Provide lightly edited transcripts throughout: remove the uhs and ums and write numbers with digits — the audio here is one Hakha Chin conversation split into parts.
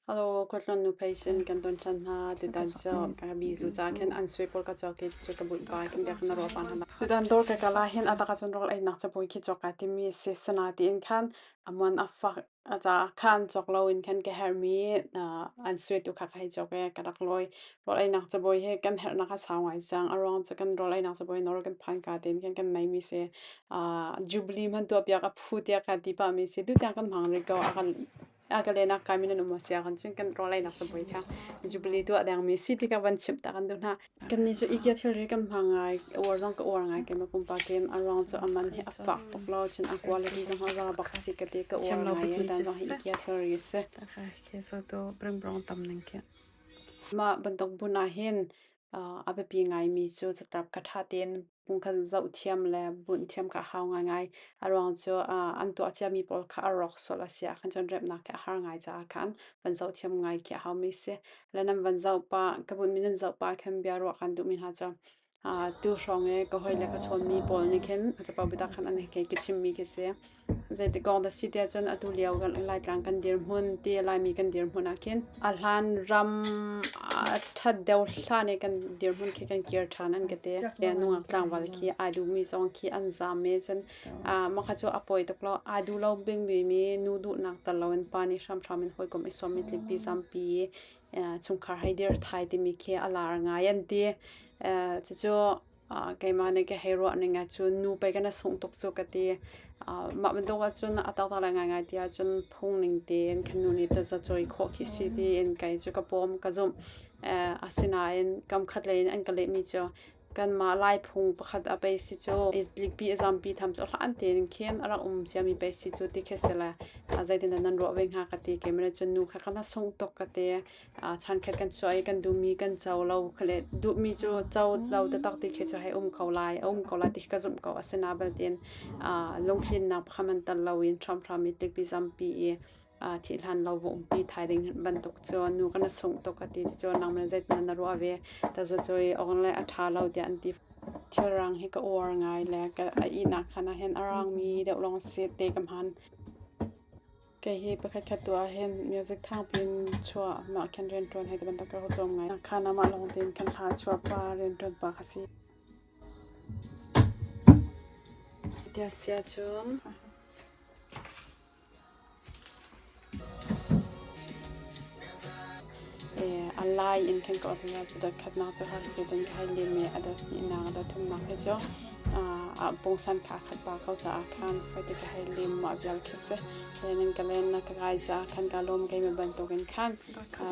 Hello, khualtlawn nuphei sin kan ton ṭhan hna. Tutan cu ka bizu ca khin an sui pawl ka cawk i cu ka bunh pa khin biak na ruah pa hna. Tutan dawr ka kal ah hin a tak ahcun rawl einak cabuai khi cawk kaa timi a si. Sinain khan a man a fak a caah khan cawk loin khan ka herhmi an sui tu kha ka hei cawk i ka rak lawi. Rawl einak cabuai hi kan herhnak a sau ngai cang. A ruang cu kan rawl einak cabuai nawl kan phan ka tein khan kan neimi si. Jubilee hmanh tuahpiak a phu tiah kaa ti pahmi si. Tutiang kan hmang rih ko. A kan A ka lenak kai min an um a si ahcun cun kan rawleinak cabuai kha Jubilee tuah dengmi si ti ka van chimh ta kan duh hna. Kannih cu IKEA thilri kan hmang ngai, uar zong ka uar ngai keimah pumpak in. A ruang cu a man hi a fak tuk lo, cun a quality zong a za bak si ka ti ka uar ngai i tutan zong hi IKEA thilri a si. Mah bantuk bun ah hin a biapi ngaimi cu catlap kha ṭha tein pungkhat zohthiam le bunh thiam kha a hau ngaingai. A ruang cu an tuah ciami pawl kha a rawk sual a si ahkhan cun remhnak khi a har ngai caah khan van zohthiam ngai khi a haumi si. Le nan van zoh pah, ka bunhmi nan zoh pah khan bia ruah kan duhmi hna cu tu hrawng i ka hawile ka chawnmi pawl nih khin capo biatak khan an hei ka chimmi khi si. Zeiti kong dah si tiah cun atu lio kan Laitlang kan dirhmun ti Laimi kan dirhmun ah khin a hlan ram a ṭhat deuh hlan i kan dirhmun khi kan kir ṭhan an ka ti. Nungak tlangval khi ai duhmi zong khi an zaam i cun mah kha cu a pawi tuk lo. Ai duh lo bingmi nu duhnak tal loin pa nih hramhram in hawikom i sawm i tlipi zampi i chungkhar hei dir thai timi khi a lar ngai an ti. Cucu Keimah nih ka hei ruah ning ahcun nu pei kan i sungh tuk cu ka ti. Mah bantuk ahcun a taktak le ngaingai ti ahcun phung ning tein kan nu nih taza cawi khawh khi si tiin kei cu ka pawm ka zumh. Asinain kam khat lei in an ka lehmi cu kanmah Lai phung pakhat ah pei si cu likpi a zampi tham cu hlan tein khin a rak um ciami pei si cu ti khi si le zeitindah nan ruah ve hnga ka ti. Keimah nih cun nu kha kan sungh tuk ka ti. Chankhat kan chuah i kan duhmi kan co lo kha le duhmi cu co lo taktak ti khi cu hei um ko lai a um ko lai ti khi ka zumh ko. Asinain baltin lungthlinnak pakhat hmanh tel loin hramhram i tlikpi zampi i thih hlan lo va umpi thai ding bantuk cu nu kan i sungh tuk ka ti. Cucu nangmah nih zeitin na ruah ve? Tazacuai awk le a ṭha lo tiah an ti. Thilrang hi ka uar ngai le ka a ihnak khan ah hin a rangmi deuh lawng si te ka hman. Kei hi pakhat khat tuah ahhin music thangpi in chuah mah khin rianṭuan hei ti bantuk ka zuam ngai. Khan ah mah lawng tein khan hla chuah pa rianṭuan pa ka si. Tiah sia cun a lai in khin ka ot lai. Dot khatnak cu har te ten ka hei lim i a dot hnihnak a dot thumnak hi cu pungsan kha a khat pa ko caah khan faite ka hei lim mah vial khi si. Nan ka len na ka kai caah khan ka lawm keimah bantukin khan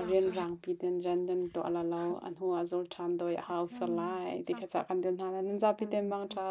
rianrang pi ten rian nan tuah la lo a hnu ah zul ṭhan doi a hau sual lai ti kha ca kan din hna lai. Nan zapi ten mang ṭha.